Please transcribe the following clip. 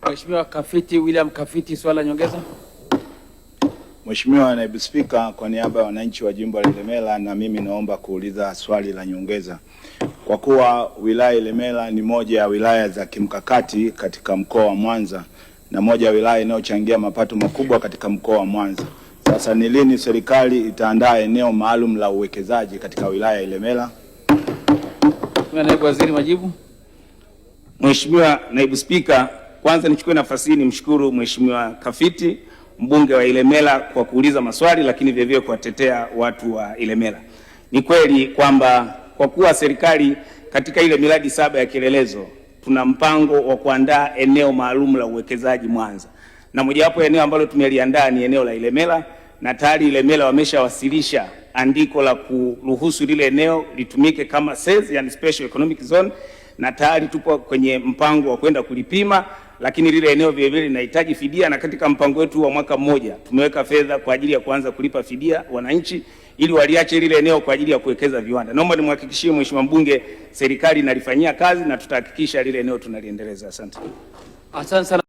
Mheshimiwa Kafiti William Kafiti, swali la nyongeza. Mheshimiwa Naibu Spika, kwa niaba ya wananchi wa jimbo la Ilemela na mimi naomba kuuliza swali la nyongeza. Kwa kuwa wilaya Ilemela ni moja ya wilaya za kimkakati katika mkoa wa Mwanza na moja ya wilaya inayochangia mapato makubwa katika mkoa wa Mwanza, sasa ni lini serikali itaandaa eneo maalum la uwekezaji katika wilaya ya Ilemela? Mheshimiwa Naibu Waziri, majibu. Mheshimiwa Naibu Spika, kwanza nichukue nafasi hii nimshukuru Mheshimiwa Kafiti, mbunge wa Ilemela, kwa kuuliza maswali lakini vilevile kuwatetea watu wa Ilemela. Ni kweli kwamba kwa kuwa serikali katika ile miradi 7 ya kielelezo tuna mpango wa kuandaa eneo maalum la uwekezaji Mwanza, na mojawapo ya eneo ambalo tumeliandaa ni eneo la Ilemela, na tayari Ilemela wameshawasilisha andiko la kuruhusu lile eneo litumike kama SEZ, yani Special Economic Zone, na tayari tupo kwenye mpango wa kwenda kulipima, lakini lile eneo vile vile linahitaji fidia, na katika mpango wetu wa mwaka mmoja tumeweka fedha kwa ajili ya kuanza kulipa fidia wananchi ili waliache lile eneo kwa ajili ya kuwekeza viwanda. Naomba nimhakikishie Mheshimiwa mbunge, serikali inalifanyia kazi na tutahakikisha lile eneo tunaliendeleza. Asante. Asante sana.